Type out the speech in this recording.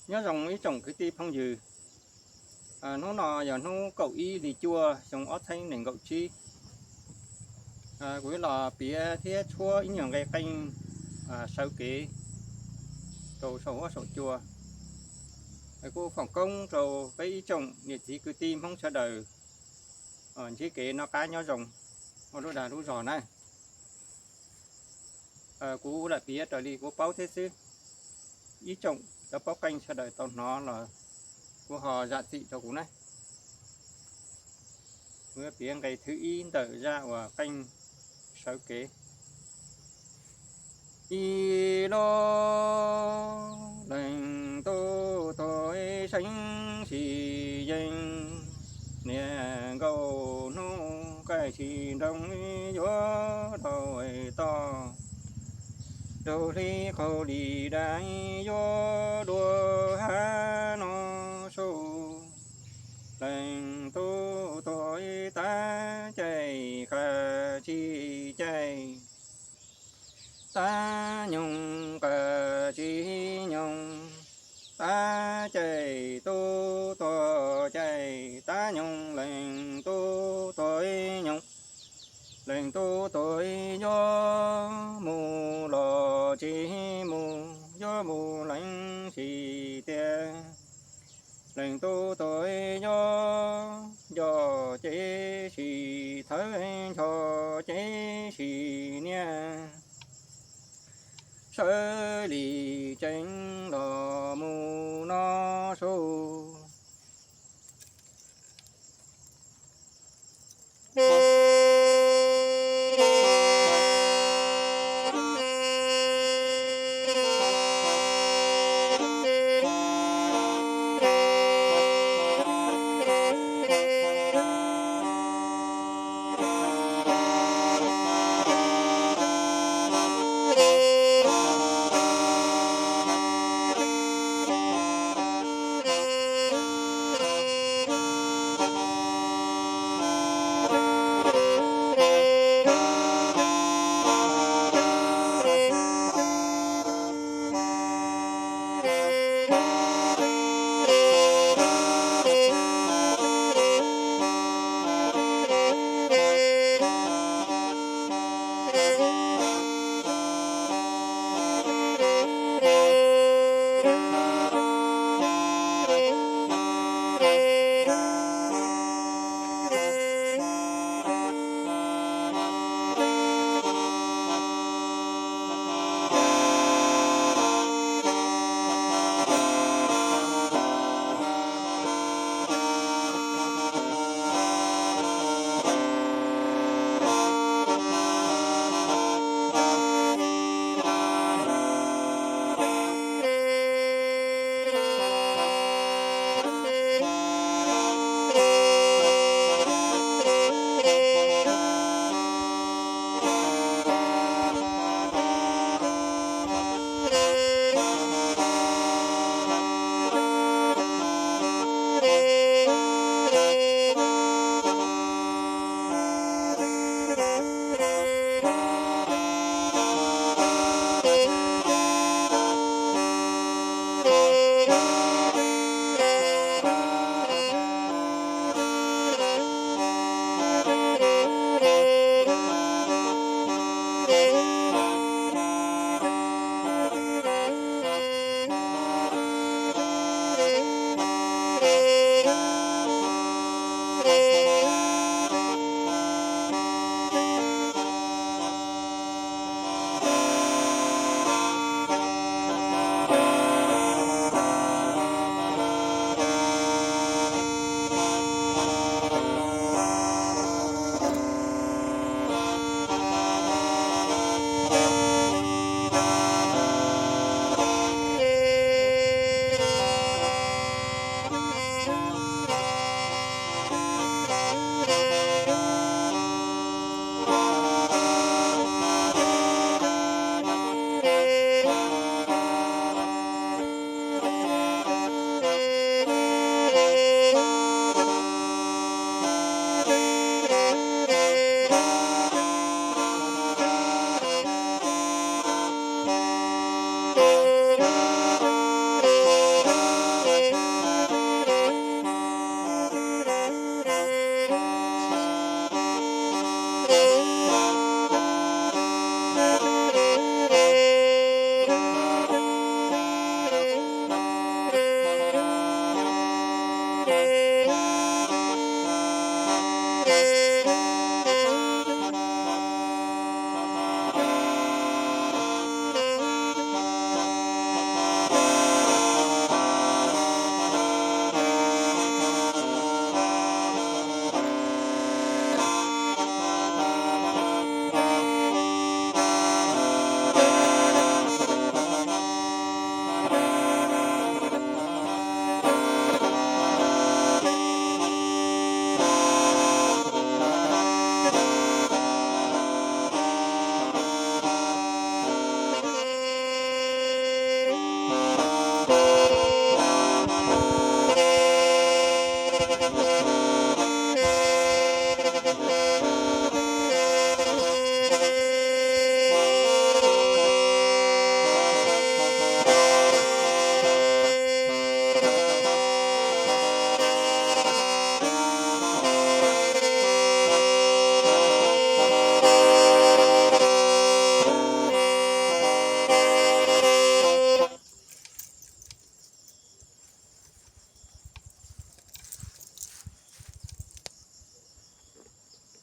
Nyob zoo ib tsoom kwv tij phooj ywg, hnub no yog hnub kaum ib hli cuaj xyoo ob txhiab nees nkaum tsib. Kuv los piav thiab tshuab ib nyuag nqe qeej sawv kev rau saum huab saum cua. Kuj foom koob rau peb ib tsoom niam txiv kwv tij Hmoob sawv daws ntsib kev noj qab nyob zoo ua lub dag lub zog na. Kuv lam piav raws li kuv paub thiab xwb. Ib tsoom cov paub qeej sawv daws tau hnov los kuj ho zam txim rau kuv na. Kuv yuav piav nqe thib ib ntawm zaj uas qeej sawv kev. Ib lub leej tub tuag seeb sim yeej, niam nkaus hnub qaij tsis nroo yuav dhau toj, raug hli qaug li dab yuav dua hav no su. Leej tub tuag tab caij qas tsis caij, tab nyoog qas tsis nyoog, tab caij tub tuag caij, tab nyoog leej tub tuag nyoog. Leej tub tuag yuav mus los tsis mus, yuav mus lees sim tiag. Leej tub tuag yuav nco cev sim thawv, nco cev sim niaj. Sawv li tseeb los mus no su.